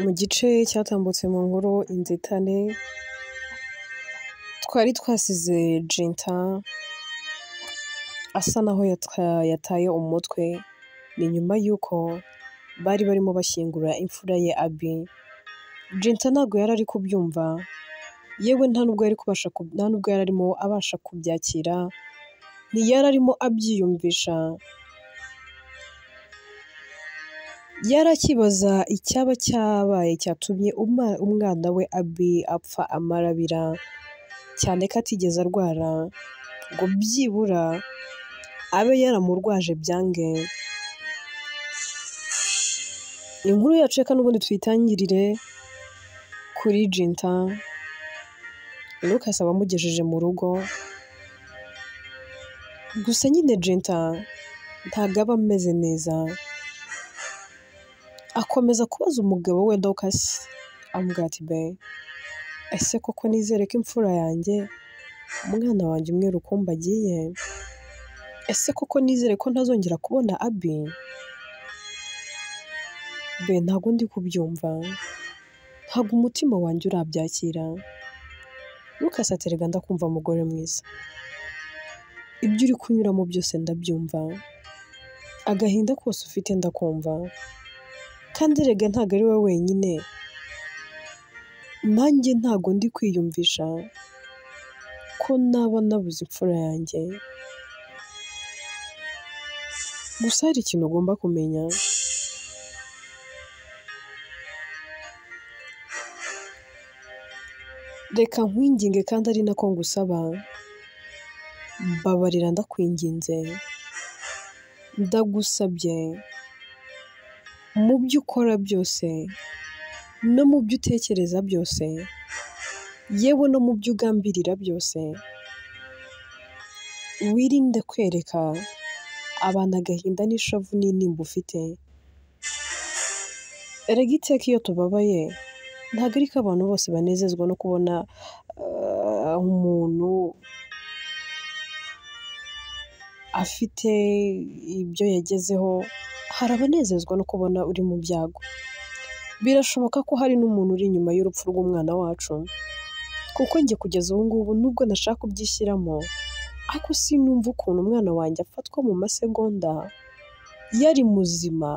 Mu gice cyatambutse mu nkuru Inzitane, twari twasize Jinta asa naho yataye umutwe, ni nyuma y'uko bari barimo bashyingura imfura ye Abi. Jinta ntabwo yari ari kubyumva, yewe nta nubwo yari kubasha nta nubwo yari arimo abasha kubyakira, ntiyari arimo abyiyumvisha. Yari akibaza icyaba cyabaye cyatumye umwana we Abi apfa amarabira, cyane ko atigeze arwara ngo byibura abe yaramurwaje byange. Inkuru yacu reka n'ubundi tuyitangirire kuri Jinta. Lucas aba amugejeje mu rugo, gusa nyine Jinta ntabwo aba ameze neza. Akomeza kubaza umugabo we Dorcas, amubwira ati be, ese koko nizere ko imfura yanjye, umwana wanjye umwe rukumbi agiye? Ese koko nizere ko ntazongera kubona Abi? Be, ntabwo ndi kubyumva, ntabwo umutima wanjye urabyakira. Lucas ati erega ndakumva mugore mwiza, ibyo uri kunyuramo byose ndabyumva, agahinda kose ufite ndakumva, kandi erega ntabwo ari wowe wenyine, nanjye ntabwo ndi kwiyumvisha ko naba nabuze imfura yanjye. Gusa hari ikintu ugomba kumenya, reka nkwinginge kandi ari nako ngusaba, mbabarira ndakwinginze, ndagusabye mu byo ukora byose no mu byo utekereza byose, yewe no mu byo ugambirira byose, wirinde kwereka abantu agahinda n'ishavu n'intimba ufite. Erega iteka iyo tubabaye ntabwo ariko abantu bose banezezwa no kubona umuntu afite ibyo yagezeho, hari abanezezwa no kubona uri mu byago. Birashoboka ko hari n'umuntu uri inyuma y'urupfu rw'umwana wacu, kuko njye kugeza ubu ngubu nubwo nashaka kubyishyiramo, ariko sinumva ukuntu umwana wanjye afatwa mu masegonda yari muzima,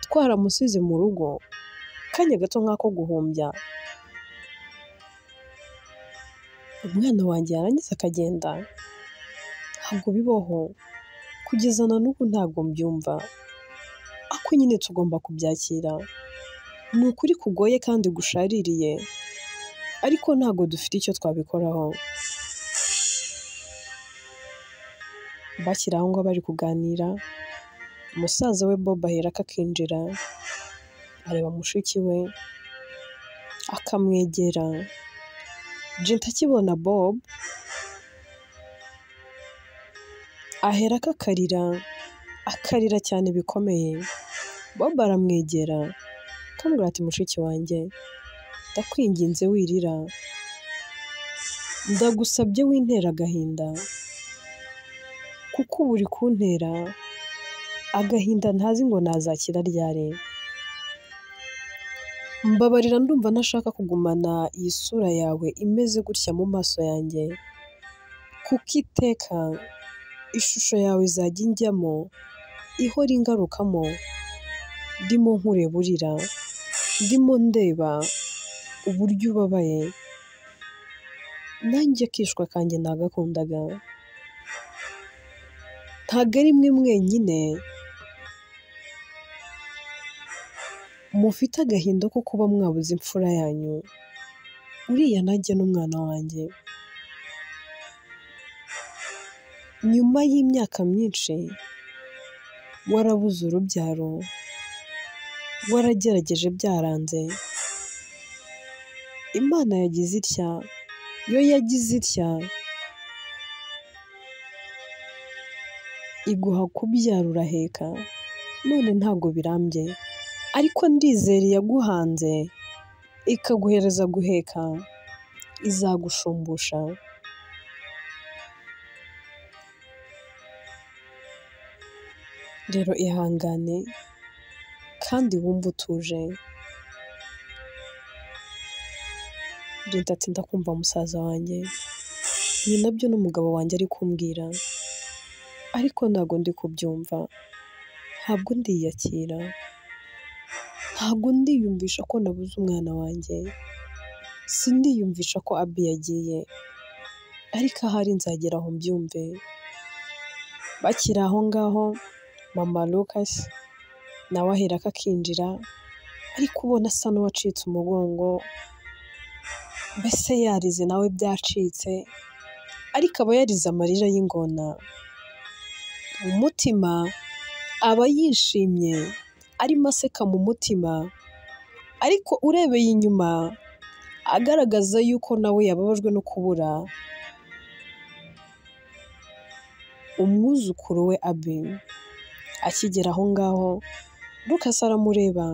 twaramusize mu rugo, akanya gato nk'ako guhumbya, umwana wanjye yarangiza akagenda. Ntabwo bibaho, kugeza na n'ubu ntabwo mbyumva, ariko nyine tugomba kubyakira. Ni ukuri kugoye kandi gushaririye, ariko ntabwo dufite icyo twabikoraho. Bakiri aho ngaho bari kuganira, musaza we Bob aherako akinjira, areba mushiki we, akamwegera. Jinta akibona Bob, aherako akarira, akarira cyane bikomeye. Bob aramwegera, akamubwira ati mushiki wanjye, ndakwinginze wirira, ndagusabye wintera agahinda, kuko ubu uri kuntera agahinda ntazi ngo nazakira ryari. Mbabarira ndumva ntashaka kugumana iyi sura yawe imeze gutya mu maso yanjye, kuko iteka ishusho yawe izajya injyamo, ihora ingarukamo, ndimo nkureba urira, ndimo ndeba uburyo ubabaye, nanjye akishwa kanjye nagakundaga. Ntabwo ari mwe mwenyine mufite agahinda ko kuba mwabuze imfura yanyu, uriya nanjye n'umwana wanjye. Nyuma y'imyaka myinshi warabuze urubyaro, waragerageje byaranze, Imana yagize itya, yo yagize itya iguha kubyara uraheka, none ntabwo birambye, ariko ndizera iyaguhanze ikaguhereza guheka, izagushumbusha. Rero ihangane kandi wumve utuje, Jinta ati ndakumva musaza wanjye, ibi nabyo n'umugabo wanjye ari kumbwira, ariko ntabwo ndi kubyumva, ntabwo ndiyakira, ntabwo ndiyumvisha ko nabuze umwana wanjye, sindiyumvisha ko Abi yagiye, ariko ahari nzagera aho mbyumve. Bakiri aho ngaho mama Lucas nawe aherako akinjira, ariko ubona asa n'uwacitse umugongo, mbese yarize nawe byacitse, ariko aba yarize amarira y'ingona. Mu mutima aba yishimye, arimo aseka mu mutima, ariko urebeye inyuma agaragaza yuko nawe yababajwe no kubura umwuzukuru we Abi. Akigera aho ngaho Lucas aramureba,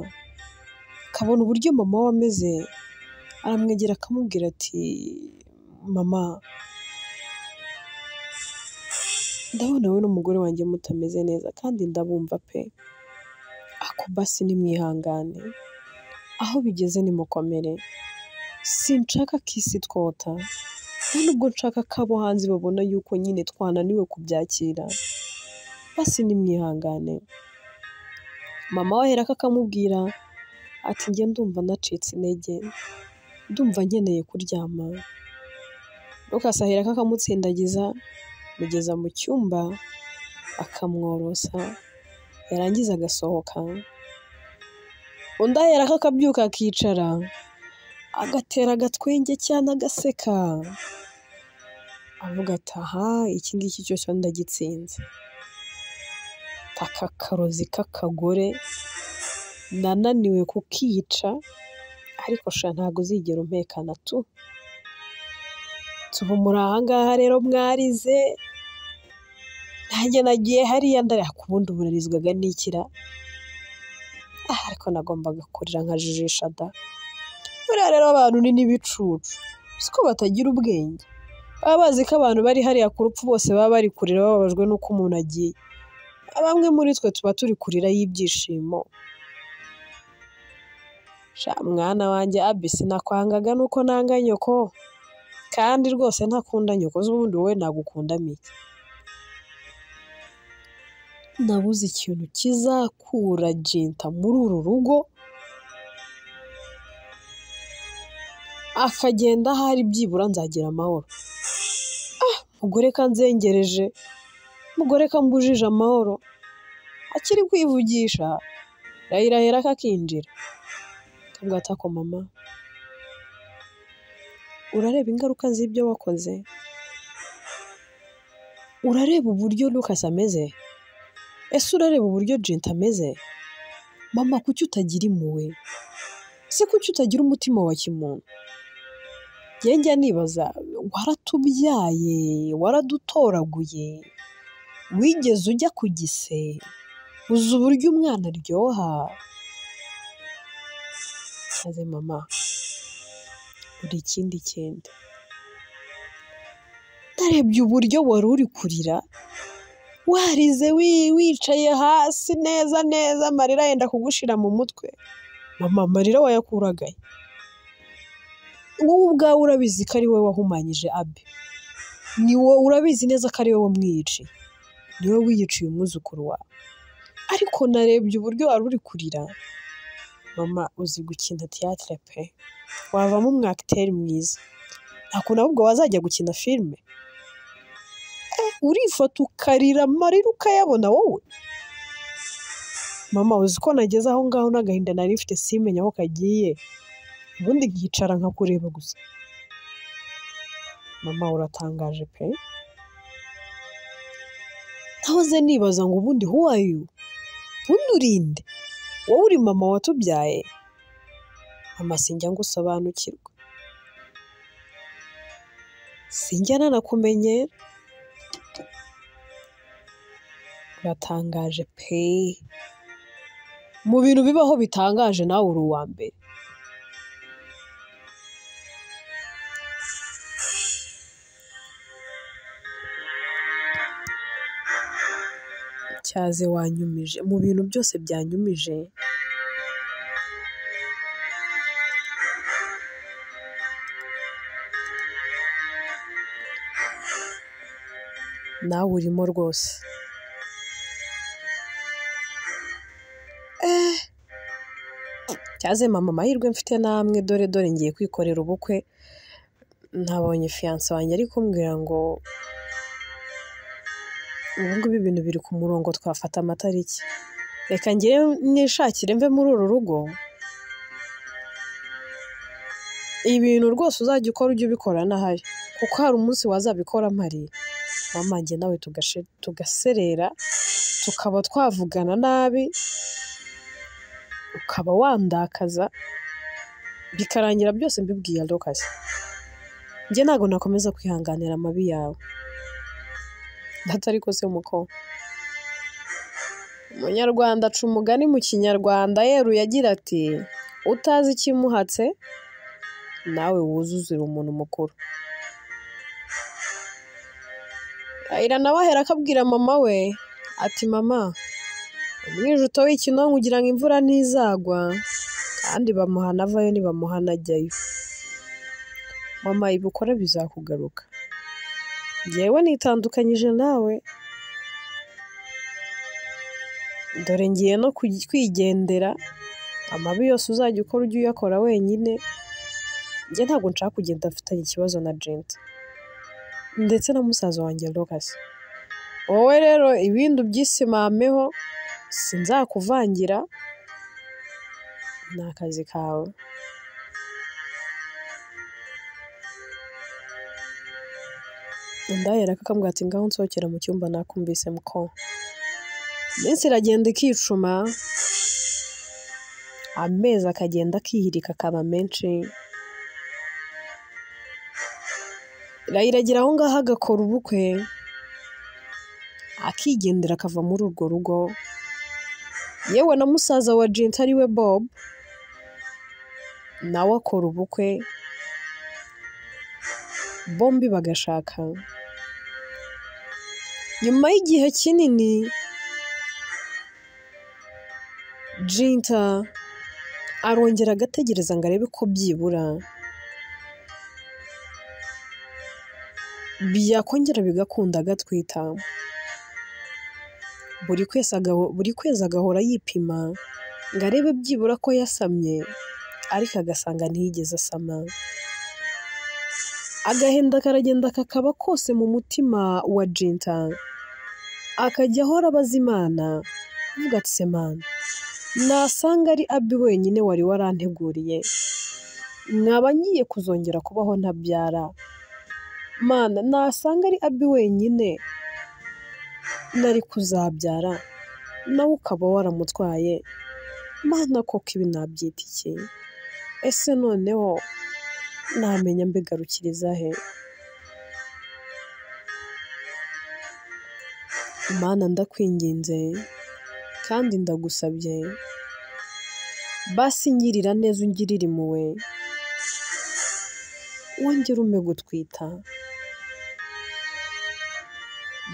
akabona uburyo mama we ameze, aramwegera akamubwira ati mama, ndabona wowe n'umugore wanjye mutameze neza kandi ndabumva pe, ako basi nimwihangane, aho bigeze nimukomere, sinshaka ko isi twota, nta nubwo nshaka ko abo hanze babona yuko nyine twananiwe kubyakira, basi nimwihangane. Mama we aherako akamubwira ati njye ndumva nacitse intege, ndumva nkeneye kuryama. Lucas aherako akamutsindagiza, amugeza mu cyumba akamworosa, yarangiza agasohoka. Undi aherako akabyuka akicara, agatera agatwenge cyane agaseka, avuga ati aha iki ngiki cyose ndagitsinze, aka karozi k'akagore nananiwe kukica, ariko sha ntabwo uzigera umpekana tu. Tuba muri aha ngaha rero mwarize, nanjye nagiye hariya ndarira, ubundi ubu n'ikira, ariko nagombaga kurira nkajijisha da. Buriya rero abantu ni n'ibicucu, siko batagira ubwenge, baba bazi ko abantu bari hariya ku rupfu bose baba bari kurira bababajwe n'uko umuntu agiye. Bamwe muri twe tuba turi kurira y'ibyishimo. Sha mwana wanjye Abi, sinakwangaga nuko nanga nyoko, kandi rwose ntakunda nyoko, ubundi wowe nagukundamo iki? Nabuze ikintu kizakura Jinta muri uru rugo, akagenda ahari byibura nzagira amahoro. Mugore kanzengereje, mugore kambujije amahoro, akiri kwivugisha, Raila aherako akinjira, akavuga ati ako mama, urareba ingaruka z'ibyo wakoze, urareba uburyo Lucas ameze, ese urareba uburyo Jinta ameze? Mama kuki utagira impuhwe? Ese kuki utagira umutima wa kimuntu? Njye njya nibaza, waratubyaye, waradutoraguye, wigeze ujya ku gise, uzi uburyo umwana aryoha? Maze mama, uri ikindi kindi. Narebye uburyo wari uri kurira, warize wicaye hasi neza neza, amarira yenda kugushira mu mutwe. Mama, amarira wayakuragahe? Wowe ubwawe urabizi ko ari wowe wahumanyije Abi, ni wowe urabizi neza ko ari wowe wamwiyiciye, ni wowe wiyiciye umwuzukuru wawe. Ariko narebye uburyo wari uri kurira, mama uzi gukina théâtre pe, wavamo umu acteur mwiza, nta kuntu ahubwo wazajya gukina filime. Urifata ukarira amarira ukayabona wowe? Mama uzi ko nageze aho ngaho n'agahinda nari mfite simenya aho kagiye, ubundi nkicara nkakureba gusa. Mama uratangaje pe! Nahoze nibaza ngo ubundi who are you? Ubundi uri nde? Wowe uri mama watubyaye? Mama sinjya ngusobanukirwa, sinjya nanakumenyera, uratangaje pe! Mu bintu bibaho bitangaje nawe uri uwa mbere. Cyaze wanyumije, mu bintu byose byanyumije Nawe urimo rwose. Cyaze mama amahirwe mfite namwe, dore dore ngiye kwikorera ubukwe, ntabonye fiyanse wanjye ari kumbwira ngo ubu ngubu ibintu biri ku murongo twafata amatariki. Reka njyewe nishakire mve muri uru rugo, ibintu rwose uzajya ukora ujye ubikora n'ahari, kuko hari umunsi wazabikora mpari, mama njye nawe tugaserera, tukaba twavugana nabi, ukaba wandakaza, bikarangira byose mbibwiye Lucas. Njye ntabwo nakomeza kwihanganira amabi yawe. Atari ko se muko. Umunyarwanda aca umugani mu Kinyarwanda yeruye agira ati utazi ikimuhatse nawe wuzuzira umuntu mukuru. Raila nawe ahera akabwira mama we ati mama, umwijuto w'ikinonko ugira ngo imvura ntizagwa, kandi bamuhana avayo ntibamuhana ajyayo. Mama ibi ukora bizakugaruka. Njyewe nitandukanyije nawe, dore ngiye no kwigendera, amabi yose uzajya ukora ujye uyakora wenyine, njye ntabwo nshaka kugenda mfitanye ikibazo na Jenta ndetse na musaza wanjye Lucas. Wowe rero ibindi ubyisimameho, sinzakuvangira, ni akazi kawe. Undi ahera akambwira ati ngaho nsohokera mu cyumba nakumvise muko. Iminsi iragenda ikicuma, amezi akagenda akihirika akaba menshi. Raila agera aho ngaho agakora ubukwe, akigendera akava muri urwo rugo, yewe na musaza wa Jinta ariwe Bob, nawe akora ubukwe, bombi bagashaka. Nyuma y'igihe kinini, Jinta arongera agategereza ngo arebe ko byibura byakongera bigakunda agatwita. Buri kwezi agahora yipima ngo arebe byibura ko yasamye, ariko agasanga ntiyigeze asama. Agahinda karagenda kakaba kose mu mutima wa Jinta, akajya ahora abaza Imana, avuga ati se Mana, nasanga ari Abi wenyine wari waranteguriye, nkaba ngiye kuzongera kubaho ntabyara. Mana, nasanga ari Abi wenyine nari kuzabyara, nawe ukaba waramutwaye. Mana koko ibi nabyita iki? Ese noneho namenya mbigarukiriza he? Mana ndakwinginze kandi ndagusabye, basi ngirira neza ungirire impuhwe, wongere umpe gutwita.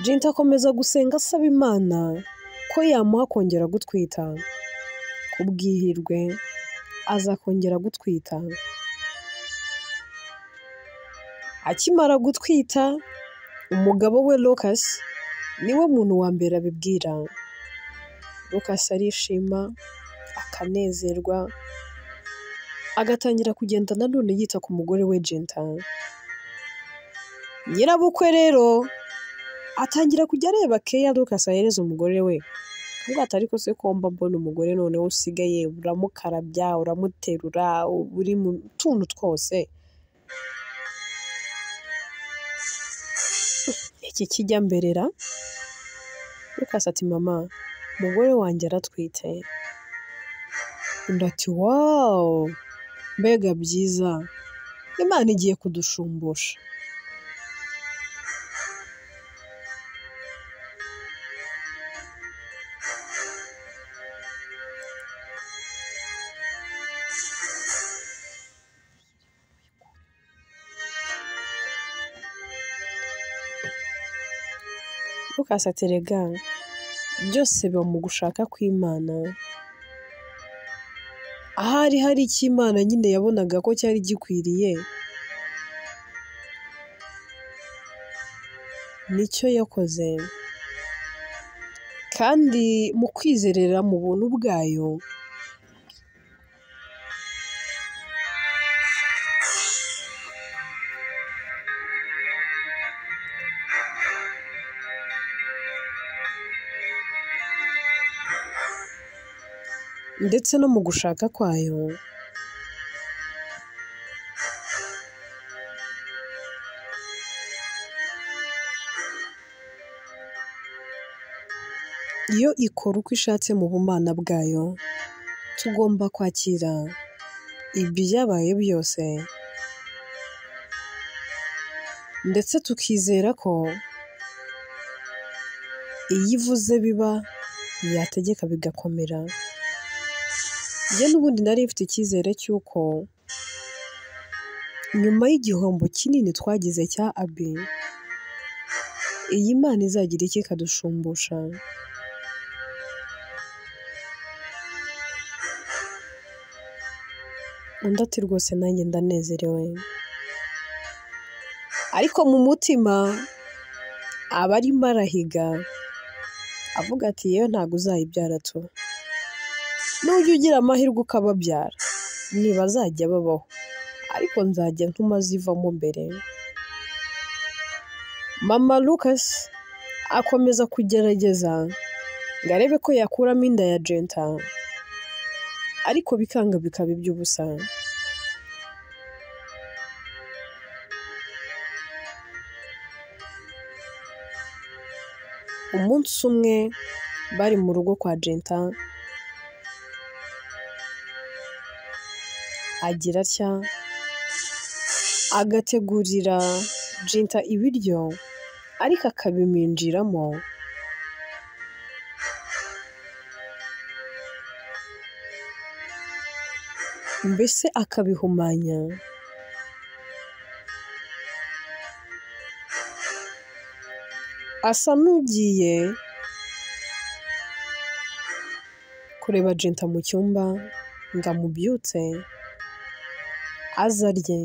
Jinta akomeza gusenga asaba Imana ko yamuha kongera gutwita. Kubw'ihirwe aza kongera gutwita. Akimara gutwita, umugabo we Lucas niwe muntu wa mbere abibwira. Lucas arishima, akanezerwa, agatangira kugenda nanone yita ku mugore we Jinta. Nyirabukwe rero atangira kujya areba keya Lucas ahereza umugore we. Avuga ati ariko se ko mba mbona umugore noneho usigaye uramukarabya, uramuterura, uri mu tuntu twose. Iki kijya mberera? Lucas ati mama, umugore wanjye aratwite. Undi ati wow, mbega byiza, Imana igiye kudushumbusha. Lucas ati erega byose biba mu gushaka kw'Imana. Ahari hari icyo Imana nyine yabonaga ko cyari gikwiriye, Nicyo yakoze, kandi mu kwizerera mu buntu bwayo, ndetse no mu gushaka kwayo, iyo ikora uko ishatse mu bumana bwayo, tugomba kwakira ibyabaye byose, ndetse tukizera ko iyo ivuze biba, yategeka bigakomera. Njye n'ubundi nari mfite icyizere cy'uko nyuma y'igihombo kinini twagize cya Abi, iyi Mana izagira icyo ikadushumbusha. Undi ati rwose nanjye ndanezerewe, ariko mu mutima aba arimo arahiga avuga ati yewe ntabwo uzayibyara tu, nujya ugira amahirwe ukababyara ntibazajya babaho, ariko nzajya ntuma zivamo mbere. Mama Lucas akomeza kugerageza ngo arebe ko yakuramo inda ya Jenta, ariko bikanga bikaba iby'ubusa. Umunsi umwe bari mu rugo kwa Jenta, agira atya agategurira Jenta ibiryo, ariko akabiminjiramo. Mbese akabihumanya. Asa n'ugiye kureba Jenta mu cyumba ngo amubyutse aze arye.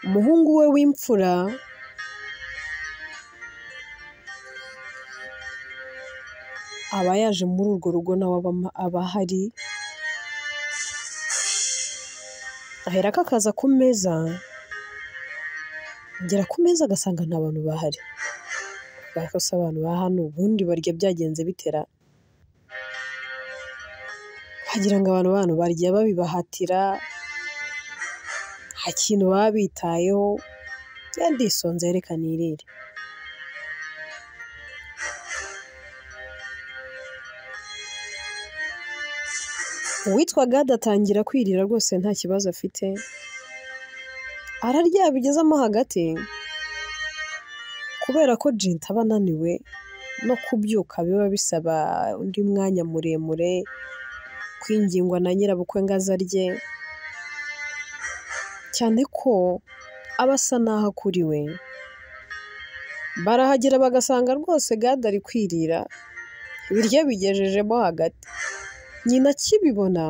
Umuhungu we w'imfura aba yaje muri urwo rugo nawe aba ahari, aherako akaza ku meza, agera ku meza agasanga nta bantu bahari. Ariko se abantu ba hano ubundi barya byagenze bitera? Wagira ngo abantu ba hano barya babibahatira, nta kintu baba bitayeho, njye ndisonze reka nirire. Uwitwa Gad atangira kwirira rwose nta kibazo afite, ararya yabigezamo hagati, kubera ko Jenta aba ananiwe no kubyuka biba bisaba undi mwanya muremure, kwingingwa na nyirabukwe ngo aze arye, cyane ko aba asa n'aho akuriwe. Barahagera bagasanga rwose Gad ari kwirira, ibiryo abigejejemo hagati. Nyina akibibona,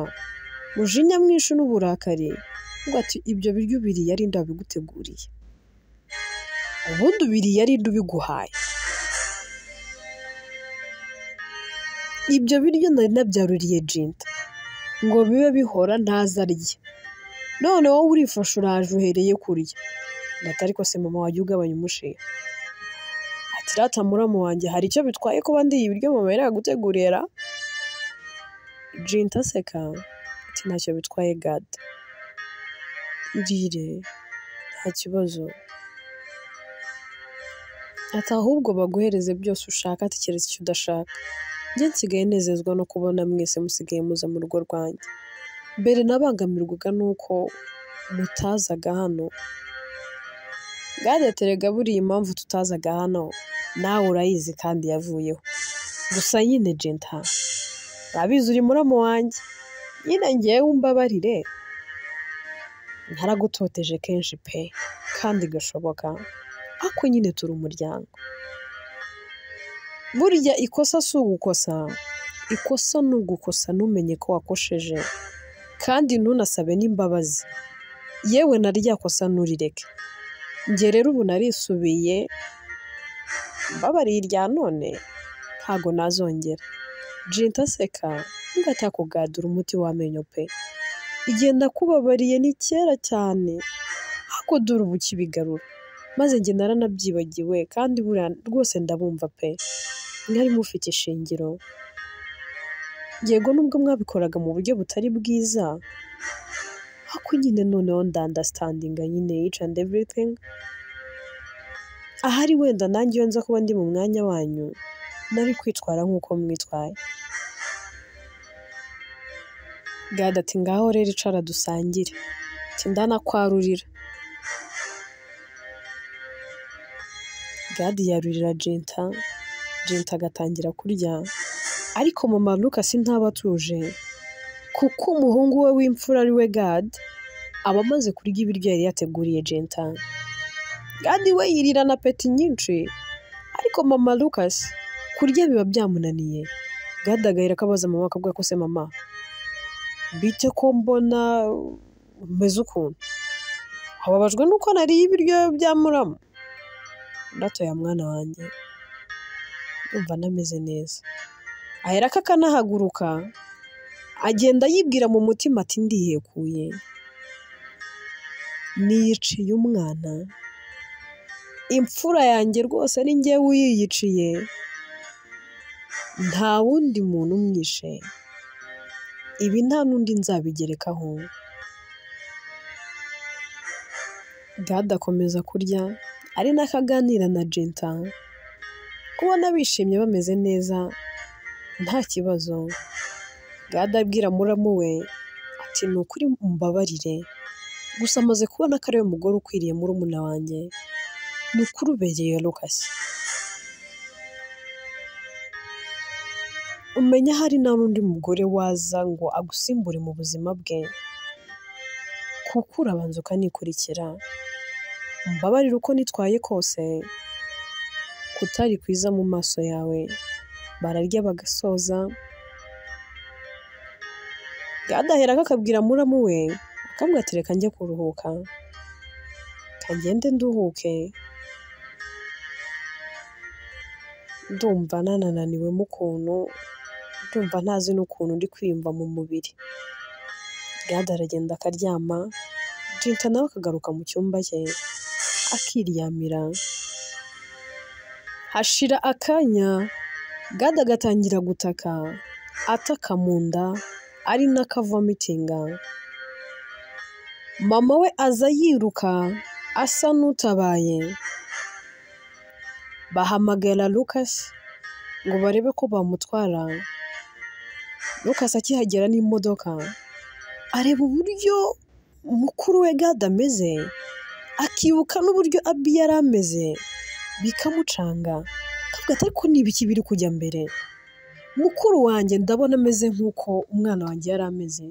umujinya mwinshi n'uburakari, avuga ati ibyo biryo ubiriye ari nde wabiguteguriye? Ubundi ubiriye ari nde ubiguhaye? Ibyo biryo nari nabyaruriye Jenta ngo bibe bihora ntaze arye, none wowe urifashe uraje uhereye kurya. Ati ariko se mama wajya ugabanya umushiha? Ati rata muramu wanjye hari icyo bitwaye kuba ndiye ibiryo mama yari yaguteguriye ra? Jenta aseka ati ntacyo bitwaye Gad, irire nta kibazo. Ati ahubwo baguhereze byose ushaka, ati keretse icyo udashaka. Njye nsigaye nezezwa no kubona mwese musigaye muza mu rugo rwanjye. Mbere nabangamirwaga n'uko mutazaga hano. Gad ati erega buriya impamvu tutazaga hano nawe urayizi kandi yavuyeho. Gusa nyine Jenta urabizi uri muramu wanjye, nyine njyewe umbabarire naragutoteje kenshi pe kandi gashoboka, ariko nyine turi umuryango. Burya ikosa si ugukosa, ikosa ni ugukosa ntumenye ko wakosheje, kandi ntunasabe n'imbabazi, yewe na rya kosa nturireke. Njye rero ubu narisubiye, mbabariye irya none ntago nazongera. Jinta aseka ngatakugadura umuti w'amenyo pe, igihe nakubabariye ni kera cyane, ariko dore ubu ukibigarura. Maze njye naranabyibagiwe kandi buriya rwose ndabumva pe, mwari mufite ishingiro. Yego nubwo mwabikoraga mu buryo butari bwiza, ariko nyine noneho ndandastandinga nyine each and everything. Ahari wenda nanjye iyo nza kuba ndi mu mwanya wanyu, nari kwitwara nk'uko mwitwaye. Gad ati ngaho rero icara dusangire, ati ndanakwarurira. Gad yarurira Jinta, Jinta agatangira kurya, ariko mama Lucas ntaba atuje, kuko umuhungu we w'imfura ari we Gad, aba amaze kurya ibiryo yari yateguriye Jinta. Gad we yirira na peti nyinshi, ariko mama Lucas kurya biba byamunaniye. Gad agahera akabaza mama akavuga ko se mama, bite ko mbona umeze ukuntu, wababajwe nuko nariye ibiryo bya muramu? Ndatoya mwana wanjye, ndumva ntameze neza. Aherako akanahaguruka, agenda yibwira mu mutima ati ndihekuye, niyiciye umwana, imfura yanjye rwose ni njyewe uyiyiciye, nta wundi muntu umwishe, ibi nta n'undi nzabigerekaho. Gad akomeza kurya, ari nako aganira na Jinta, ubona bishimye bameze neza, nta kibazo. Gad abwira muramu we ati ni ukuri mumbabarire, gusa amaze kubona ko ariwe mugore ukwiriye murumuna wanjye, ni ukuri ubereye Lucas. Umenya hari nta n'undi mugore waza ngo agusimbure mu buzima bwe, kuko urabanza ukanikurikira. Mbabarire uko nitwaye kose, kutari kwiza mu maso yawe. Bararya bagasoza. Gad aherako akabwira muramu we, akamubwira ati reka njye kuruhuka, kagende nduhuke, ndumva nanananiwemo ukuntu, ndumva ntazi n'ukuntu ndi kwiyumva mu mubiri. Gad aragenda akaryama, Jinta nawe akagaruka mu cyumba cye, akiryamira. Hashira akanya, Gad agatangira gutaka, ataka mu nda, ari nako avomitinga. Mama we aza yiruka, asa n'utabaye. Bahamagara Lucas ngo barebe ko bamutwara. Lucas akihagera n'imodoka, areba uburyo mukuru we Gad ameze, akibuka n'uburyo Abi yari ameze, bikamucanga. Akavuga ati ariko ni ibiki biri kujya mbere? Mukuru wanjye ndabona ameze nk'uko umwana wanjye yari ameze.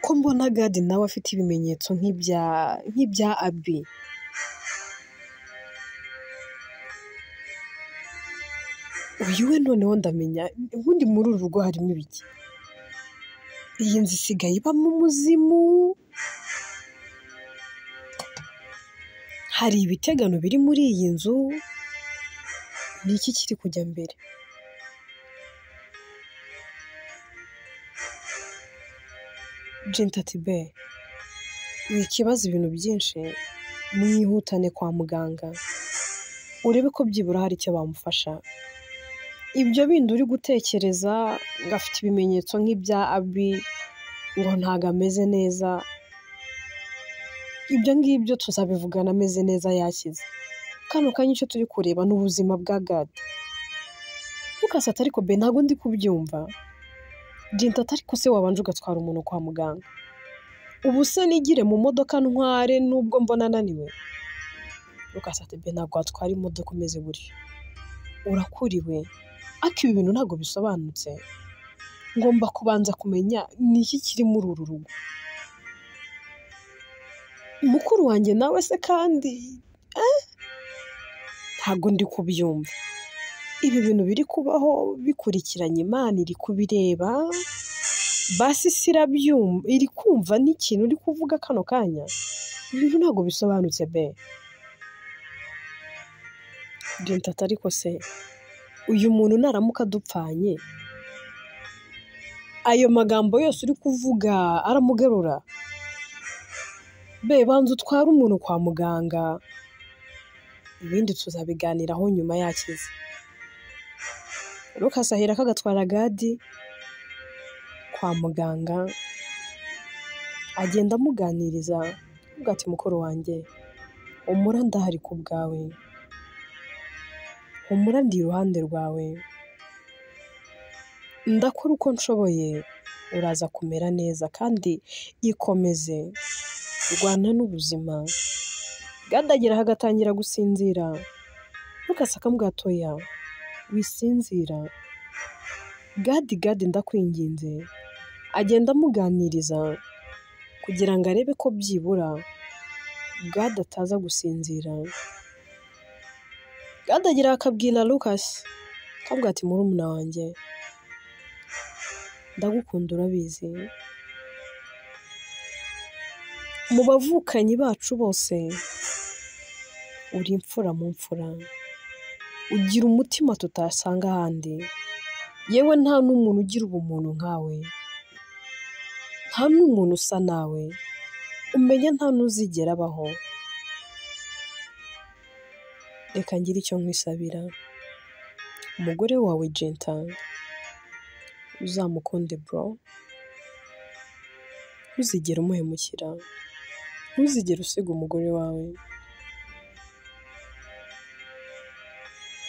Ko mbona Gad nawe afite ibimenyetso nk'ibya Abi. Uyu we noneho ndamenya ubundi muri uru rugo harimo ibiki? Iyi nzu isigaye ibamo umuzimu, hari ibitegano biri muri iyi nzu, ni iki kiri kujya mbere? Jinta ati be, wikibaza ibintu byinshi, mwihutane kwa muganga, urebe ko byibura hari icyo bamufasha. Ibyo bindi uri gutekereza ngo afite ibimenyetso nk'ibya Abi, ngo ntago ameze neza, ibyo ngibyo tuzabivugana ameze neza yakize. Kano kanya icyo turi kureba ni ubuzima bwa Gad. Lucas ati ariko be ntago ndi kubyumva. Jinta ati ariko se wabanje ugatwara umuntu kwa muganga? Ubu se nigire mu modoka ntware nubwo mbona ananiwe? Lucas ati be ntabwo watwara imodoka umeze gutyo, urakuriwe, ariko ibi bintu ntabwo bisobanutse. Ngomba kubanza kumenya ni iki kiri muri uru rugo. Mukuru wanjye nawe se kandi ntabwo ndi kubyumva. Ibi bintu biri kubaho bikurikiranye, Imana iri kubireba, basi isi irabyumva, iri kumva n'ikintu uri kuvuga kano kanya. Ibintu ntabwo bisobanutse be. Jinta ati ariko se uyu muntu naramuka adupfanye, ayo magambo yose uri kuvuga aramugarura? Be banza utware umuntu kwa muganga, ibindi tuzabiganiraho nyuma yakize. Lucas aherako agatwara Gadi kwa muganga, agenda amuganiriza, avuga ati mukuru wanjye, humura ndahari ku bwawe, humura ndi iruhande rwawe, ndakora uko nshoboye, uraza kumera neza kandi ikomeze, rwana n'ubuzima. Gadi ageraho agatangira gusinzira, Lucas akamubwira ati oya, wisinzira, Gadi Gadi ndakwinginze. Agenda amuganiriza kugira ngo arebe ko byibura Gadi ataza gusinzira. Gadi agera akabwira Lucas, akamubwira ati murumuna wanjye, ndagukunda urabizi, mu bavukanyi bacu bose uri imfura mu mfura, ugira umutima tutasanga ahandi, yewe nta n'umuntu ugira ubumuntu nkawe, nta n'umuntu usa nawe, umenya nta n'uzigera abaho. Reka ngire icyo nkwisabira, umugore wawe Jinta uzamukunde bro, ntuzigere umuhemukira, ntuzigere usiga umugore wawe.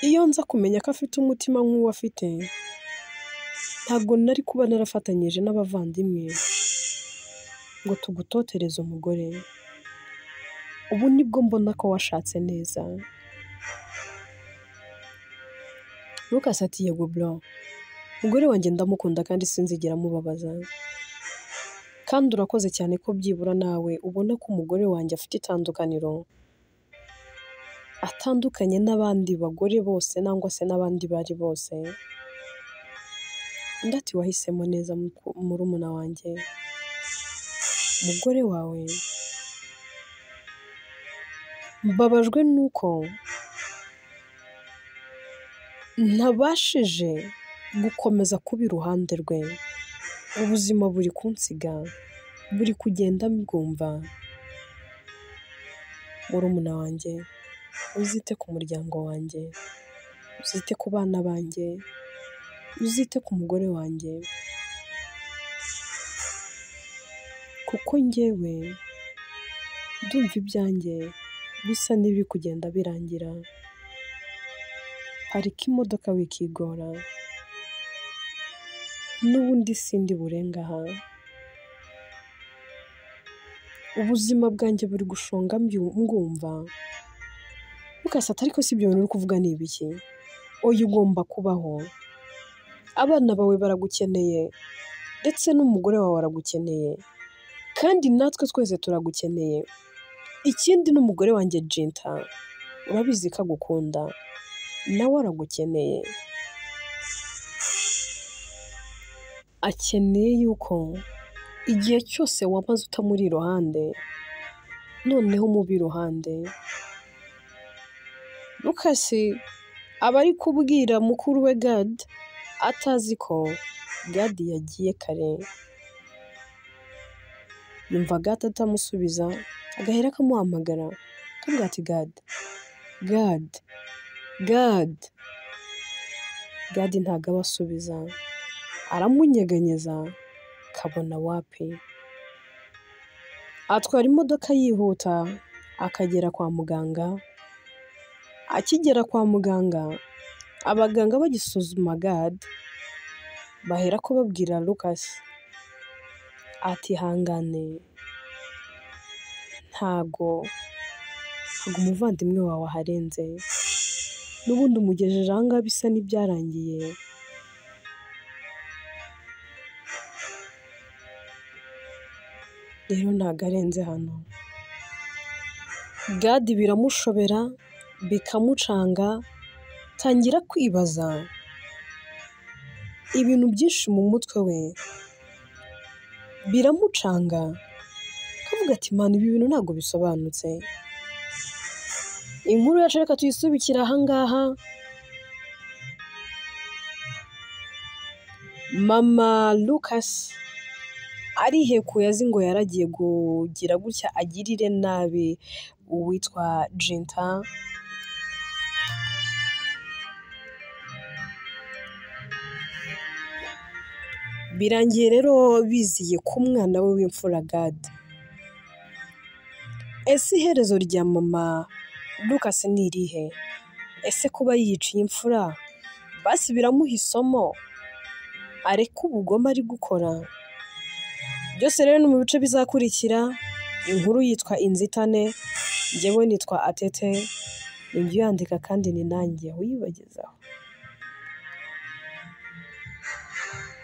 Iyo nza kumenya ko afite umutima nk'uwo afite, ntabwo nari kuba narafatanyije n'abavandimwe ngo tugutotereze umugore. Ubu nibwo mbona ko washatse neza. Lucas ati yego bro, umugore wanjye ndamukunda kandi sinzigera mubabaza. Kandi urakoze cyane ko byibura nawe ubona ko umugore wanjye afite itandukaniro, atandukanye n'abandi bagore bose nangwa se n'abandi bari bose. Undi ati wahisemo neza murumuna wanjye, umugore wawe mbabajwe nuko ntabashije gukomeza kuba iruhande rwe, ubuzima buri kunsiga, buri kugenda mbwumva. Murumuna wanjye, uzite ku muryango wanjye, uzite ku bana banjye, uzite ku mugore wanjye, kuko njyewe ndumva ibyanjye bisa n'ibiri kugenda birangira. Parika imodoka wikigora, n'ubundi sindi burenga aha. Ubuzima bwanjye buri gushonga mbwumva. Lucas ati ariko si ibyo bintu uri kuvuga ni ibiki? Oya ugomba kubaho, abana bawe baragukeneye ndetse n'umugore wawe aragukeneye, kandi natwe twese turagukeneye. Ikindi n'umugore wanjye Jinta, urabizi ko agukunda, nawe aragukeneye. Akeneye yuko igihe cyose wamaze utamuri iruhande, noneho umuba iruhande. Lucas aba ari kubwira mukuru we Gad, atazi ko Gad yagiye kare. Yumva Gad atamusubiza, agahera akamuhamagara, akamubwira ati Gad, Gad, Gad. Gad ntabwo aba asubiza, aramunyeganyeza, kabona wapi. Atwara imodoka yihuta, akagera kwa muganga. Akigera kwa muganga, abaganga bagisuzuma Gad, baherako babwira Lucas ati ihangane, ntago umuvandimwe wawe aharenze, n'ubundi umugejeje aha ngaha bisa n'ibyarangiye. Rero ntago arenze hano. Gadi biramushobera bikamucanga, tangira kwibaza ibintu byinshi mu mutwe we, biramucanga akavuga ati Mana ibi bintu ntabwo bisobanutse. Inkuru yacu reka tuyisubikire aha ngaha. Mama Lucas arihekuye azi ngo yaragiye kugira gutya agirire nabi uwitwa Jinta. Birangiye rero biziye ku mwana we w'imfura Gadi. Ese iherezo rya mama Lucas ni irihe? Ese kuba yiciye imfura basi biramuha isomo areke ubugome ari gukora? Byose rero ni mu bice bizakurikira. Inkuru yitwa Inzitane, njyewe nitwa Atete, ni njye uyandika kandi ni nanjye uyibagezaho.